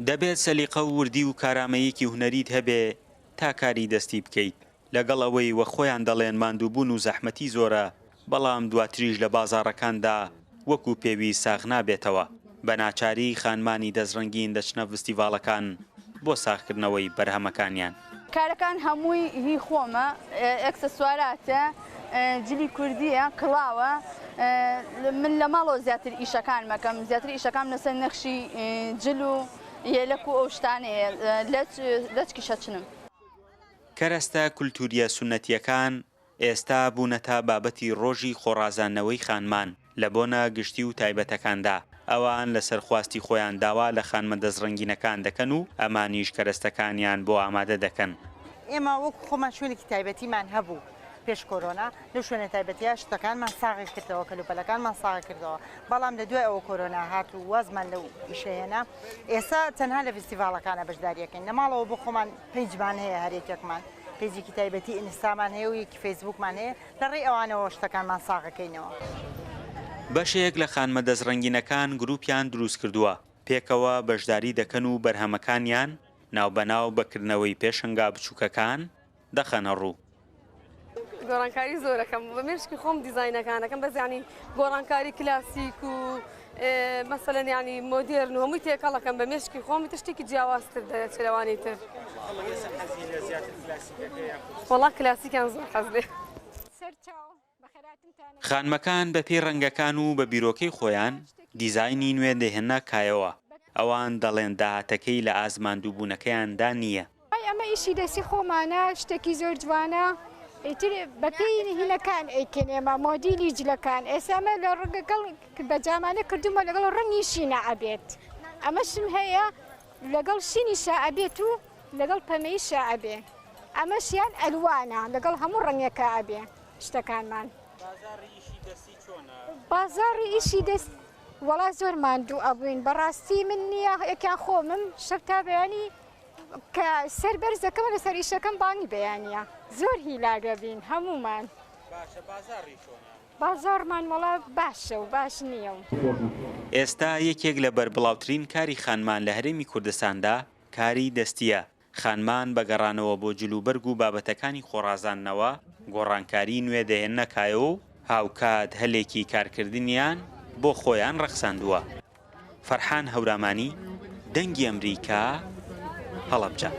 دەبێت سەلیقە و وردی و کارامەییەکی هونەریت هەبێ تا کاری دەستی بکەیت، لەگەڵ ئەوەی وەک خۆیان دەڵێن ماندووبوون و زەحمەتی زۆرە، بەڵام دواتریش لە بازاڕەکاندا وەکو پێویست ساغ نابێتەوە، بە ناچاری خانمانی دەستڕەنگین دەچنە ڤستیڤاڵەکان بۆ ساغکردنەوەی بەرهەمەکانیان. کارەکان هەمووی هی خۆمە، ئێکسسواراتە، جلی کوردییە، کڵاوە، من لە ماڵەوە زیاتر ئیشەکانم ئەکەم، زیاتر ئیشەکانم لەسەر نەخشی جل و یەلەک و ئەو شتانەیە، لەچکیش ئەچنم. کەرەستە کولتوورییە سوننەتییەکان ئێستا بوونەتە بابەتی ڕۆژی خۆڕازاندنەوەی خانمان لە بۆنە گشتی و تایبەتەکاندا، ئەوان لەسەر خواستی خۆیان داوا لە خانمە دەستڕەنگینەکان دەکەن و ئەمانیش کەرەستەکانیان بۆ ئامادە دەکەن. ئێمە وەکو خۆمان شوێنێکی تایبەتیمان هەبوو پێش کۆرۆنا، لەو شوێنە تایبەتیە شتەکانمان ساغی کردەوە، کەلوپەلەکانمان ساغ کردەوە، بەڵام لە دوای ئەوە کۆرۆنا هات و وازمان لەو ئیشە هێنا، ئێستا تەنها لە ڤیستیڤاڵەکانە بەشداریەکەین، لە ماڵەوە بۆ خۆمان پەیجمان هەیە هەر یەکێکمان پەیجێکی تایبەتی ئینستامان هەیە و یەکی فەیسبووکمان هەیە، لە ڕێی ئەوانەوە شتەکانمان ساغەکەینەوە. بەشێک لە خانمە دەستڕەنگینەکان گروپیان دروستکردووە، پێکەوە بەشداری دەکەن و بەرهەمەکانیان ناوبەناو بە کردنەوەی پێشەنگا بچووکەکان دەخەنەڕوو. گۆڕانکاری زۆرەکەم بە مێشکی خۆم دیزاینەکانەکەم بەس یانی گۆڕانکاری کلاسیک و مەسەلەن یانی مۆدێرن و هەمووی تێکەڵەکەم بە مێشکی خۆم تر شتێکی جیاوازتر دەرەچێ لەوانی تر. وەڵا کلاسیکیان زۆر حەز لێ. خانمەکان بە پێی ڕەنگەکان و بە بیرۆکەی خۆیان دیزاینی نوێ دەهێننە کایەوە، ئەوان دەڵێن داهاتەکەی لە ئاست ماندووبوونەکەیاندا نییە. ئەی ئەمە ئیشی دەستی خۆمانە شتێکی زۆر جوانە ئیتر بەپێی هینەکان ئەیکەین ئێمە مۆدیلی جلەکان ئێستا ئەمە لە ڕەنگەگەڵ بە جامانە کردومە لەگەڵ ڕەنگی شینە ئەبێت ئەمەشم هەیە لەگەڵ شینیشا ئەبێت و لەگەڵ پەمەیشا ئەبێ ئەمەشیان ئەلوانە لەگەڵ هەموو ڕەنگێکا ئەبێ شتەکانمان. بازاڕی ئیشی دەستی چۆنە؟ بازاڕی ئیشی دەست وەڵا زۆر ماندوو ئەبووین بەڕاستی من نییە یەکیان خۆمم شەو تا بەیانی کە سەر بەرز دەکەمە لەسەر ئیشەکەم بانگی بەیانە زۆر هیلاگە بین هەموومان. باشە بازاڕی چۆنە؟ بازاڕمان وەڵا باشە و باش نییە و. ئێستا یەکێک لە بەربڵاوترین کاری خانمان لە هەرێمی کوردستاندا کاری دەستییە، خانمان بە گەڕانەوە بۆ جلوبەرگ و بابەتەکانی خۆڕازاندنەوە گۆڕانکاری نوێ دەهێننە کایەوە و هاوکات هەلێکی کارکردنیان بۆ خۆیان ڕەخساندووە. فەرحان هەورامانی، دەنگی ئەمریکا، هەڵەبجە.